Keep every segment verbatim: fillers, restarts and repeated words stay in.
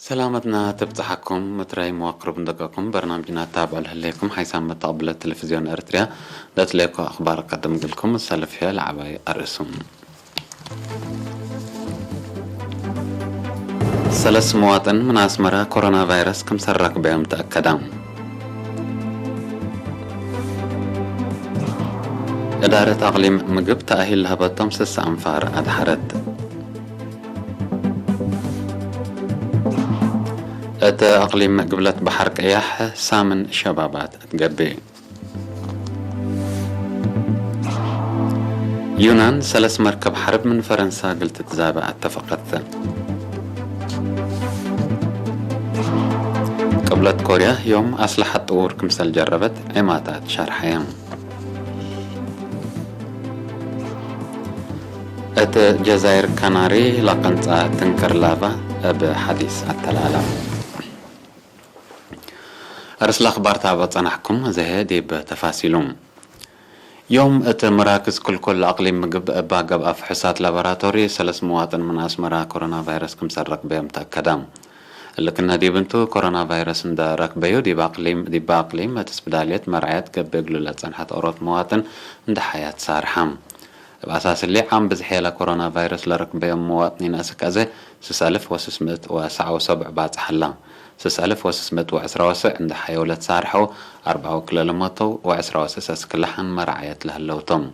ሰላመትና ትብጸሐኩም፣ ምትራይ መዋቅርብ እንደቀኩም በርናምጅና ታብዕ ለህሌኩም፣ ሓይሳም መተቅብለት ቴሌቪዝዮን ኤርትርያ ለትሌኮ አኽባር ቀድም እግልኩም፣ ሰልፍ ህዬ ለዐባይ አርእሱም። ሰለስ መዋጥን ምን አስመራ ኮሮና ቫይረስ ክምሰል ረክበዮም ተአከዳ። እዳረት አቅሊም ምግብ ተአሂል ለሀበቶም ስስ አንፋር አድሐረት። እት አቅሊም ግብለት በሐር ቀያሕ ሳምን ሸባባት ትገብእ። ዩናን ሰለስ መርከብ ሐርብ ምን ፈረንሳ እግል ትትዛበ አተፈቀት። ቅብለት ኮርያ ዮም አስለሐት ጥዉር ክምሰል ጀረበት ዔማታት ሸርሐየ። እት ጀዛይር ካናሪ ለቀንጸ ትንክር ላቫ እብ ሐዲስ አተላላ። አርእስ ለአኽባር ታበ ጸናሕኩም፣ ዘሄ ዲብ ተፋሲሉ። ዮም እት መራክዝ ክልኮል ለአቅሊም ምግብ እባ ገብአ ፍሑሳት ላቦራቶሪ ሰለስ መዋጥን ምን አስመራ ኮሮና ቫይረስ ክምሰል ረክበዮም ተአከደ። እሊ ክነ ዲብ እንቱ፣ ኮሮና ቫይረስ እንደ ረክበዩ ዲብ አቅሊም፣ ዲበ አቅሊም እት ስፕዳልየት መርዓየት ገብእ እግሉ ለጸንሐት ኦሮት መዋጥን እንደ ሐያት ሳርሐ። እብ አሳስ እሊ፣ ዓም ብዝሕ ለኮሮና ቫይረስ ለረክበዮም መዋጥኒን አስክ አዜ፣ ስስ አልፍ ወስስ ምእት ወሰዓ ወሰብዕ ባጽሕ ሀላ። ስስ አልፍ ወስስ ምእት ወዕስራ ወስዕ እንደ ሐየው ለትሳርሐው፣ አርበዕ ወክልኤ ለመተው ወዕስራ ወስስ አስክ ለሐን መራዓየት ለህለው ቶም።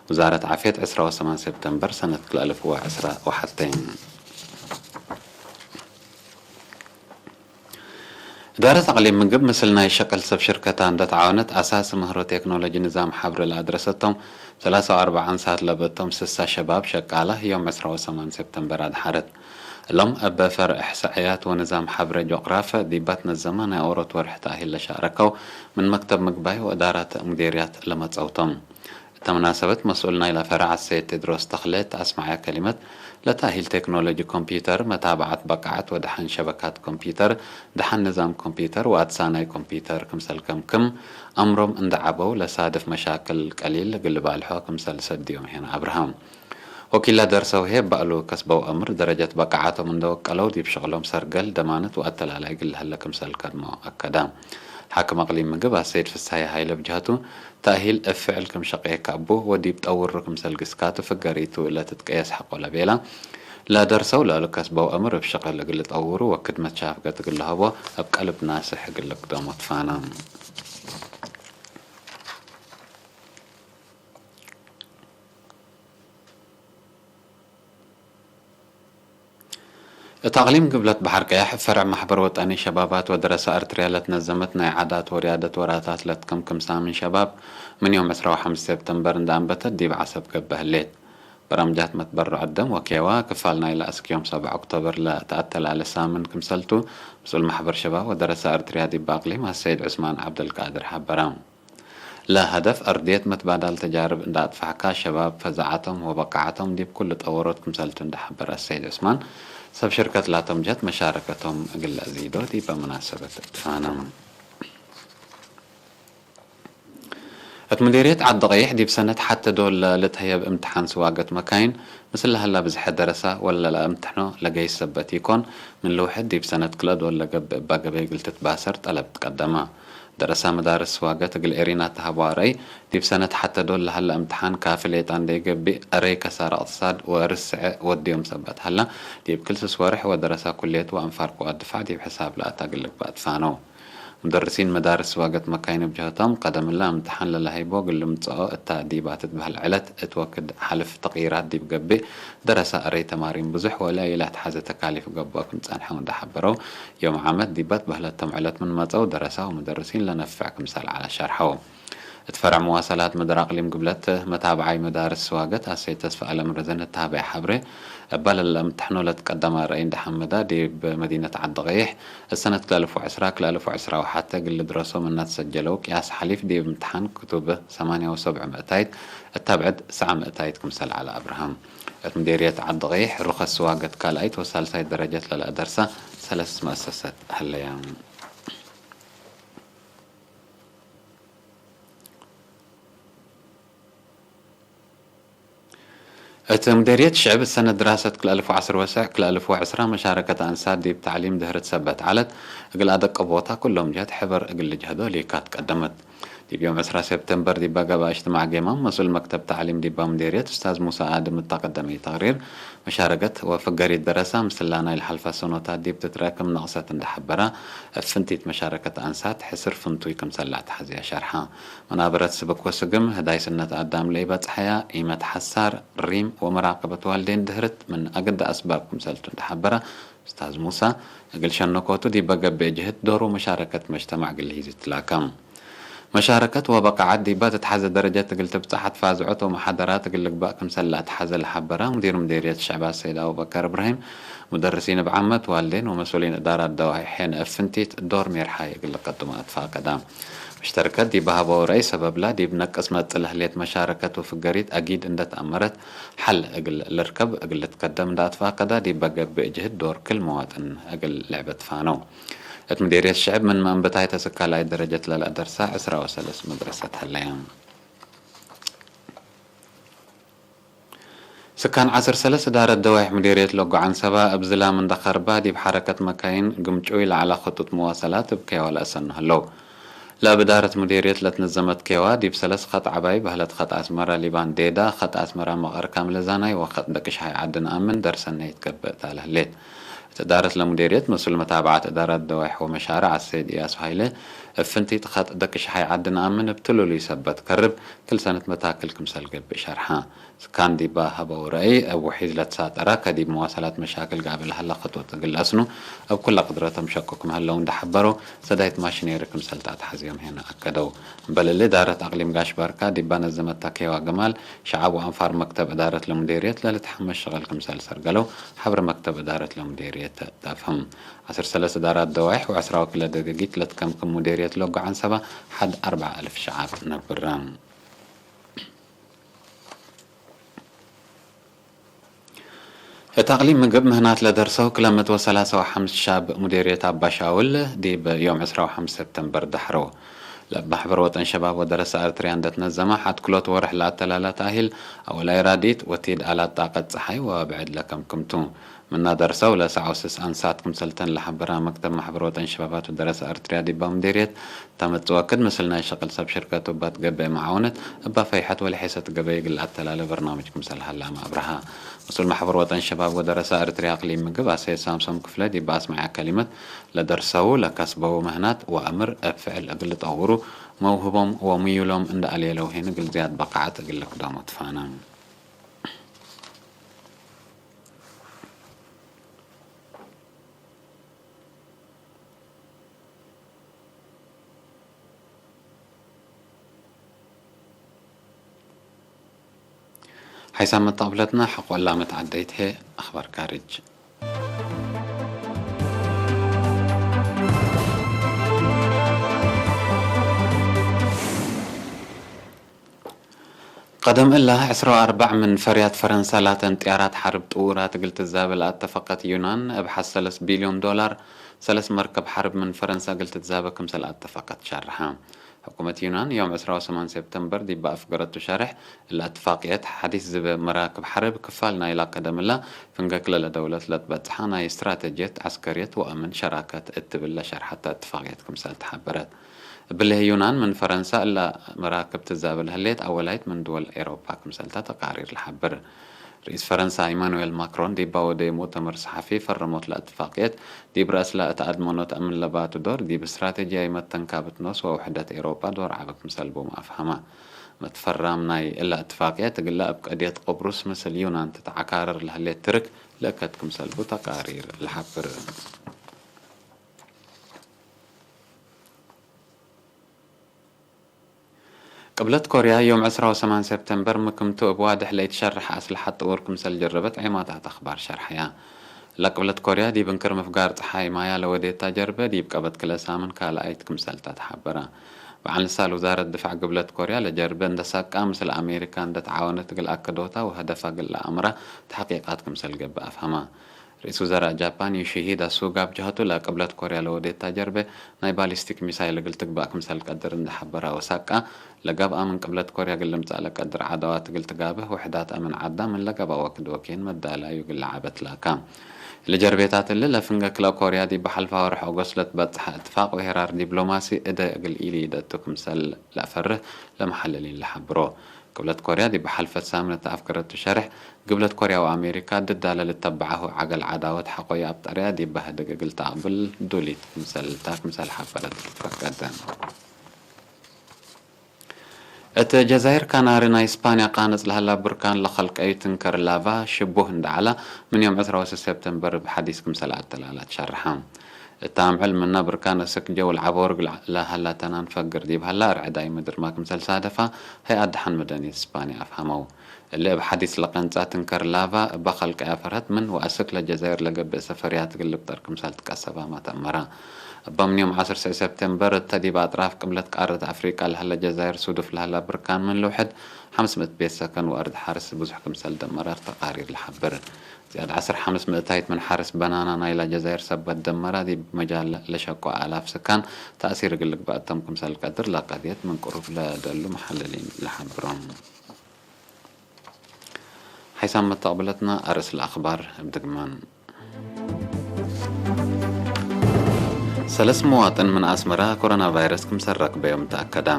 ውዛረት ዓፍየት ዕስራ ወሰማን ሴፕተምበር ሰነት ክልኤ አልፍ ወዕስራ ወሐቴ። እዳረት አቅሊም ምግብ ምስል ናይ ሸቅል ሰብ ሽርከታ እንደ ተዓወነት አሳሲ ምህሮ ቴክኖሎጂ ንዛም ሐብሪ ለአድረሰቶም ሰላሳ ወአርበዕ አንሳት ለበቶም ስሳ ሸባብ ሸቃለ ዮም ዕስራ ወሰማን ሴፕተምበር አድሐረት። እሎም እበ ፈርዕ እሕሳእያት ወንዛም ሐብሬ ጆቅራፈ ዲባት ነዘመ ናይ ኦሮት ወርሕ ተእሂል ለሻረከው ምን መክተብ ምግባይ ወእዳራት ሙዴርያት ለመጸውቶም። እተ መናሰበት መስኡል ናይላ ፈርዕ አሰይድ ቴድሮስ ተክሌ እት አስመዐየ ከሊመት፣ ለተእሂል ቴክኖሎጂ ኮምፒዩተር፣ መታብዐት በቃዐት ወደሐን ሸበካት ኮምፒዩተር፣ ደሐን ንዛም ኮምፒዩተር ወአትሳናይ ኮምፒዩተር ክምሰል ከምክም አምሮም እንደ ዐበው ለሳድፍ መሻክል ቀሊል እግል ባልሖ ክምሰል ሰድዮም ሄነ አብርሃም። ወኪላ ደርሰው ህዬ ባእሉ ከስበው አምር ደረጀት በቃዓቶም እንደ ወቀለው ዲብ ሸቅሎም ሰርገል ደማነት ወአተላላይ እግል ለሀለ ክምሰል ከድሞ አከደ። ሓክም አቅሊም ምግብ አሰይድ ፍስሐየ ሀይለ ብጅሀቱ፣ ተእሂል እብ ፍዕል ክም ሸቄ ከአቡ ወዲብ ጠውሩ ክምሰል ግስካቱ ፍገሪቱ ለትትቀየስ ሐቆ ለቤላ፣ ለደርሰው ለእሉ ከስበው አምር እብ ሸቅል እግል ልጠውሩ ወክድመት ሻፍገት እግል ለሀቦ እብ ቀልብ ናስሕ እግል ልግደሞ ትፋነ። እት አቅሊም ግብለት በሐር ቀያሕ፣ ፈርዕ ማሕበር ወጠኒ ሸባባት ወደረሰ አርትርያ ለትነዘመት ናይ ዓዳት ወርያደት ወራታት ለትከምክም ሳምን ሸባብ፣ ምን ዮም ዕስራ ወሐምስ ሴፕተምበር እንደ አንበተት ዲብ ዐሰብ ገብአ ህሌት። በራምጃት መትበርዖ ደም ወኬዋ፣ ክፋል ናይለ አስክ ዮም ሰብዓ ኦክቶበር ለተአተላለ ሳምን ክምሰልቱ፣ መስኡል ማሕበር ሸባብ ወደረሰ አርትርያ ዲብ አቅሊም አሰይድ ዑስማን ዐብደልቃድር ሐበረ። ለሀደፍ አርድየት መትባዳል ተጃርብ እንደ አጥፋሕካ፣ ሸባብ ፈዛዓቶም ወበቃዓቶም ዲብ ኩሉ ጠወሮት ክምሰልቱ እንደ ሐበረ አሰይድ ዑስማን፣ ሰብ ሽርከት ላቶም ጀህት መሻረከቶም እግል ለአዚዶ ዲበ መናሰበት ትፋነም። እት ምዴርየት ዐዲ ቀይሕ ዲብ ሰነት ሐቴ ዶል ለልትሀየብ እምትሓን ስዋገት መካይን፣ ምስል ለሀላ ብዝሐ ደረሳ ወለ ለአምትሕኖ ለገይስ ሰበት ኢኮን፣ ምን ልውሕድ ዲብ ሰነት ክልኤ ዶል ለገብእ እባ ገበይ እግል ትትባሰር ጠለብ ትቀደመ። ደረሳ መዳርስ ስዋገት እግል ኤሪና ተሀቧ ረአይ፣ ዲብ ሰነት ሐቴ ዶል ለሀለ እምትሓን ካፊ ሌጣ እንዴ ገብእ፣ አረይ ከሳረ እቅትሳድ ወእርስ ስዐ ወድዮም ሰበት ሀላ፣ ዲብ ክል ስስ ወርሕ ወደረሳ ኩልየት ወአንፋር ቅዋት ድፋዕ ዲብ ሕሳብ ለአታ እግል ልግባእ ትፋነው። ሙደርሲን መዳርስ ስዋገት መካይን እብ ጀህቶም፣ ቀደምለ እምትሓን ለለሀይቦ እግል ልምጸኦ እታ ዲባ ትትበህል ዐለት፣ እት ወክድ ሐልፍ ተቅይራት ዲብ ገብእ፣ ደረሳ አረይ ተማሪን ብዙሕ ወለ ኢለአትሐዘ ተካሊፍ ገብኦ ክም ጸንሐው እንደ ሐበረው፣ ዮም ዓመት ዲባት በህለቶም ዕለት ምን መጸው ደረሳ ወሙደርሲን ለነፍዕ ክምሰል ዐለ ሸርሐው። እት ፈርዕ መዋሰላት ምድር አቅሊም ግብለት መታብዓይ መዳርስ ስዋገት አሰይድ ተስፈአለም ረዘነ እተሃበየ ሐብሬ፣ እበ ለለአምትሕኖ ለትቀደመ ረአይ እንደ ሐመዳ ዲብ መዲነት ዐዲ ቀይሕ፣ እሰነት ክልኤ አልፍ ወዕስራ ክልኤ አልፍ ወዕስራ ወሐቴ እግል ልድረሶ ምነ ትሰጀለው ቅያስ ሐሊፍ ዲብ እምትሓን ክቱብ ሰማንያ ወሰብዕ ምእታይት እተ ብዕድ ሰዕ ምእታይት ክምሰል ዐለ አብርሃም። እት ምዴርየት ዐዲ ቀይሕ ሩከስ ስዋገት ካልኣይት ወሳልሳይት ደረጀት ለለአደርሳ ሰለስ መአሰሰት ሀለያ። እት ምዴርየት ሽዕብ ሰነት ድራሰት ክልአልፍ ወዐስር ወሰዕ ክልአልፍ ወዕስራ መሻረከት አንሳት ዲብ ተዕሊም ድህርት ሰበት ዐለት፣ እግል አደቀ ቦታ ኩሎም ጀህት ሕበር እግል ልጅሀዶ ሊካት ቀደመት። ዲብ ዮም ዕስራ ሴፕቴምበር ዲበ ገብአ እጅትማዕ ጌማም፣ መስኡል መክተብ ተዕሊም ዲባ ምዴርየት ኡስታዝ ሙሳ አድም እተ ቀደመዩ ተቅሪር፣ መሻረከት ወፍገሪት ደረሳ ምስላ ናይ ለሐልፈ ሰኖታት ዲብ ትትረክም ነቅሰት እንዴ ሐበራ፣ እብ ፍንቲት መሻረከት አንሳት ሕስር ፍንቱይ ክምሰል ለአትሐዝየ ሸርሐ። መናበረት ስብክ ወስግም፣ ህዳይ ስነት አዳም ለኢበጽሐያ፣ ኢመት ሐሳር፣ ሪም ወመራቀበት ዋልዴን ድህርት ምን አግደ አስባብ ክምሰልቱ እንዴ ሐበረ ኡስታዝ ሙሳ፣ እግል ሸነኮቱ ዲበ ገብእ ጅህድ ዶር ወመሻረከት መጅተማዕ እግል ልሂዝ ትላከም። መሻረከት ወበቃዐት ዲባ ትትሐዘ ደረጀት እግል ትብጸሕ አትፋዝዖት ወመሓደራት እግል ልግባእ ክምሰል ለአትሐዘ ለሐበረ ሙዲር ምዴርየት ሸዕብ አሰይድ አቡበከር እብራሂም፣ ሙደርሲን እብ ዓመት፣ ዋልዴን ወመስኡሊን እዳራት ደዋይ ሔነ እብ ፍንቲት ዶር ሜርሓይ እግል ልቀድሞ አትፋቀዳ። መሽተርከት ዲብ ሀበው ረአይ ሰበብላ፣ ዲብ ነቅስ መጽእ ለህሌት መሻረከት ወፍገሪት አጊድ እንዴ ተአመረት፣ ሐል እግል ልርከብ እግል ልትከደም እንዴ አትፋቀዳ፣ ዲበ ገብእ ጅህድ ዶር ክል መዋጥን እግል ልዕበ ትፋነው። እት ምዴርየት ሽዕብ ምን መንብታይ ተስካላይ ደረጀት ለለአደርሳ ዕስራ ወሰለስ መድረሰት ሀለያ። ስካን ዐስር ሰለስ እዳረት ደዋይሕ ምዴርየት ለጎ ዐንሰባ፣ እብ ዝላም እንደ ከርባ፣ ዲብ ሐረከት መካይን ግምጩይ ለዐለ ክጡጥ መዋሰላት እብ ኬዋ ለአሰኑ ህለው። ለእብ እዳረት ምዴርየት ለትነዘመት ኬዋ፣ ዲብ ሰለስ ከጥ ዐባይ በህለት ከጥ አስመራ ሊባን ዴዳ፣ ከጥ አስመራ መቀር ካምለ ዛናይ ወከጥ ደቅሽ ሀይ ዐዲ ነአምን ደርሰ ነይትገብእ እተ ለህሌት። እት እዳረት ለምዴርየት መስኡል መታብዐት እዳራት ደዋይሕ ወመሻርዕ አሰይድ እያሱ ሀይለ፣ እብ ፍንቲት ከጥ ደቅሽ ሀይ ዐዲ ነአምን እብ ትሉሉይ ሰበት ከርብ፣ ክል ሰነት መታክል ክምሰል ገብእ ሸርሐ። ስካን ዲባ ሀበው ረአይ፣ እብ ውሒዝ ለትሳጠረ ከዲብ መዋሰላት መሻክል ጋብእ ለሀለ ክጡጥ እግል ለአስኑ፣ እብ ኩለ ቅድረቶም ሸቁ ክም ሀለው እንዴ ሐበረው፣ ሰዳይት ማሽኔሪ ክምሰል ተአትሐዝዮም ሄነ አከደው። እምበል እሊ፣ እዳረት አቅሊም ጋሽ ባርካ ዲባ ነዘመተ ኬዋ ግማል፣ ሸዐብ ወአንፋር መክተብ እዳረት ለሙዴርየት ለልትሐመስ ሸቅል ክምሰል ሰርገለው፣ ሐብር መክተብ እዳረት ለሙዴርየት ተአፍህም። ዐስር ሰለስ እዳራት ደዋይሕ ወዐስራ ወክለ ደገጊት ለትከምክም ሙዴርየት ለጎ ዐንሰባ፣ ሐድ አርበዕ አልፍ ሸዐብ ነብረ። እት አቅሊም ምግብ ምህናት ለደርሰው ክለ ምእት ወሰላሰ ወሐምስ ሻብ ሙዴርየት አባሻውል ዲብ ዮም ዕስራ ወሐምስ ሰብተምበር ደሐረው። ለእብ ማሕበር ወጠን ሸባብ ወደረሰ አርትርያ እንዴ ትነዘመ ሐድ ክሎት ወርሕ ለአተላለ ተአሂል አወላይ ራድኢት ወቲድ አላት ጣቀት ጸሓይ ወብዕድ ለከምክምቱ። ምና ደርሰው ለሰዕ ወስስ አንሳት ክምሰልተን ለሐበራ መክተብ ማሕበር ወጠን ሸባባት ወደረሰ አርትርያ ዲባ ሙዴርየት፣ ተመጽወክድ ምስል ናይ ሸቅል ሰብ ሽርከት ወባት ገብአ መዓውነት እባ ፈይሐት ወለሔሰት ገበይ እግል ለአተላለ በርናምጅ ክምሰል ሀላመ አብረሃ። መስኡል ማሕበር ወጠን ሸባብ ወደረሰ አርትርያ አቅሊም ምግብ አሰይድ ሳምሶም ክፍለ ዲብ አስመዐ ከሊመት፣ ለደርሰው ለከስበው ምህናት ወአምር እብ ፍዕል እግል ልጠውሩ፣ መውህቦም ወምዩሎም እንደ አሌለው ሄን እግል ዝያድ በቃዐት እግል ልክደሞ ትፋነ። ሓይሳም መተቅብለትነ ሐቆላ መትዓደይት ህዬ፣ አኽባር ካርጅ። ቀደም እለ፣ ዕስራ ወአርበዕ ምን ፈርያት ፈረንሳ ላተን ጥያራት ሐርብ ጥዉራት እግል ትዛበ ለአተፈቀት ዩናን፣ እብ ሐድ ሰለስ ቢልዮን ዶላር፣ ሰለስ መርከብ ሐርብ ምን ፈረንሳ እግል ትትዛበ ክምሰል አተፈቀት ሸርሐ። ሕኩመት ዩናን፣ ዮም ዕስራ ወሰማን ሴፕተምበር ዲብ አፍገረቱ ሸርሕ፣ እለ እትፋቅየት ሐዲስ ዝበ መራክብ ሐርብ ክፋል ናይላ ቀደም እለ፣ ፍንገክለ ለደውለት ለትበጽሐ ናይ እስትራተጅየት ዐስከርየት ወአምን ሸራከት እት ትብል ለሸርሐተ እትፋቅየት ክምሰል ተሐበረት። እብሊ ህይ ዩናን ምን ፈረንሳ እለ መራክብ ትዛበ ለህሌት አወላይት ምን ድወል ኤሮፓ ክምሰልተ ተቃሪር ለሐብር። ርኢስ ፈረንሳ ኢማኑኤል ማክሮን ዲባ ወደዩ ሙእተመር ሰሓፊ ፈረሞት ለእትፋቅየት፣ ዲብ ረአስለ እት አድመኖት አምን ለባቱ ዶር፣ ዲብ እስትራተጅያይ መተንካብት ኖስ ወውሕደት ኤሮፓ ዶር ዐቢ ክምሰል ቡም አፍሀመ። መትፈራም ናይ እለ እትፋቅየት እግለ እብ ቀድየት ቅብሩስ ምስል ዩናን ትትዐካረር ለህሌት ትርክ ለእከት ክምሰል ቡ ተቃሪር ለሐብር። ቅብለት ኮርያ፣ ዮም ዕስራ ወሰማን ሰብተምበር፣ ምክምቱ እብ ዋድሕ ለኢትሸርሕ አስለሐት ጥውር ክምሰል ጀረበት ዔማታት አኽባር ሸርሐያ። ለቅብለት ኮርያ፣ ዲብ እንክር ምፍጋር ጸሓይ ማያ ለወዴታ ጀርበ፣ ዲብ ቀበት ክለ ሳምን ካልኣይት ክምሰልታ ተሓበረ። በዓል ንሳል ውዛረት ድፋዕ ግብለት ኮርያ፣ ለጀርበ እንደ ሳቃ ምስል አሜሪካ እንደ ተዓወነት እግል አከዶታ ወሀደፋ እግል ለአምራ ተሕቂቃት ክምሰል ገብእ አፍሀማ። ርኢስ ውዘራእ ጃፓን ዮሺሂዳ ሱጋ እብ ጀሀቱ፣ ለቅብለት ኮርያ ለወዴታ ጀርቤ ናይ ባሊስቲክ ሚሳይል እግል ትግባእ ክምሰል ቀድር እንዴ ሐበረ፣ ኦሳቃ ለገብአ ምን ቅብለት ኮርያ እግል ልምጸእ ለቀድር ዐዳዋት እግል ትጋብህ ውሕዳት አምን ዐዳ ምን ለገብአ ወክድ ወኬን መዳላዩ እግል ለዓበት ላካ። እሊ ጀርቤታት እሊ ለፍንገክ ለኮርያ ዲብ ሐልፋ ወርሕ ኦጎስት ለትበጽሐ እትፋቅ ወሄራር ዲብሎማሲ እደ እግል ኢሊደቱ ክምሰል ለአፈርህ ለመሐለሊን ለሐብሮ። ቅብለት ኮርያ ዲብ ሐልፈት ሳምንት አፍገረቱ ሸርሕ፣ ግብለት ኮርያ ወአሜሪካ ድዳ ለልተበዐሁ ዐገል ዐዳወት ሐቆ ይአብጠርያ ዲብ በህድግ እግል ተአቅብል ዱሊት ክምሰልታ ክምሰል ሐበረት ትትፈቀደ። እት ጀዛይር ካናሪ ናይ እስፓንያ ቃንጽ ለሀላ ብርካን ለከልቀዩ ትንከር ላቫ ሽቡህ እንደ ዐላ፣ ምን ዮም ዕስራ ወሰስ ሰብተምበር እብ ሐዲስ ክምሰል አተላላ ትሸርሐ። እት አምዕል ምነ ብርካን እስክ ጀው ለዐቦ ወርግ ለሀላ ተናን ፈግር ዲብ ሀላ፣ እርዕዳይ ምድርመ ክምሰል ሳደፋ፣ ሀይአት ደሐን መደንየት እስፓንያ አፍሀመው። እሊ እብ ሐዲስ ለቀንጸ ትንከር ላቫ፣ እበ ከልቀያ ፈርሀት ምን ወአስክ ለጀዛይር ለገብእ ሰፈርያት እግል ልብጠር ክምሰል ትቀሰባመ ተአመረ። እበ ምን ዮም ዐስር ሰብተምበር እተ ዲብ አጥራፍ ቅብለት ቃረት አፍሪቃ ለሀለ ጀዛይር ሱዱፍ ለሀላ ብርካን ምን ልውሕድ ሐምስ ምእት ቤት ሰከን ወአርድ ሐርስ ብዙሕ ክምሰል ደመረ ተቃሪር ለሐብር። ዝያድ ዐስር ሐምስ ምእታይት ምን ሐርስ በናና ናይላ ጀዛይር ሰበት ደመራ ዲብ መጃል ለሸቁ አላፍ ስካን ተእሲር እግል ልግበእ ተም ክምሰል ቀድር ለቀድየት ምን ቅሩብ ለደሉ መሐልሊን ለሐብሮም። ሐይሳም መተቅብለትነ አርእስ ለአክባር እብ ድግማን። ሰለስ መዋጥን ምን አስመረ ኮሮና ቫይረስ ክምሰል ረክበዮም ተአከደ።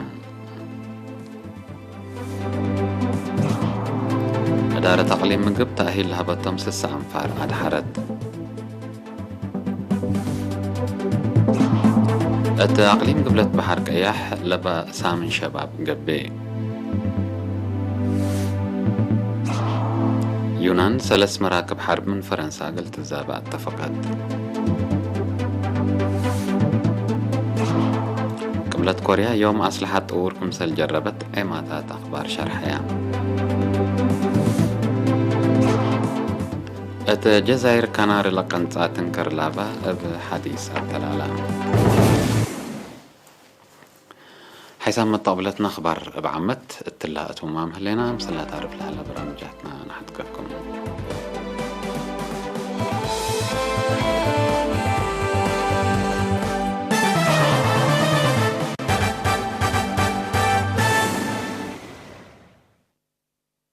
እዳረት አቅሊም ምግብ ተእሂል ለሀበቶም ስሰ አንፋር አድሐረት። እት አቅሊም ግብለት በሐር ቀያሕ ለበ ሳምን ሸባብ ገብእ። ዩናን ሰለስ መራክብ ሐርብ ምን ፈረንሳ እግል ትዛበ አተፈቀት። ቅብለት ኮርያ ዮም አስለሐት ጥዉር ክምሰል ጀረበት ዔማታት አክባር ሸርሐያ። እት ጀዛይር ካናሪ ለቀንጻ ትንከር ላቫ እብ ሐዲስ አተላላ። ሐይሳም መተቅብለትነ አክባር እብ ዓመት እትላ እቱማም ህሌና፣ ምስላ ታርፍ ለሀለ በራምጃትና ነሐትከኩም።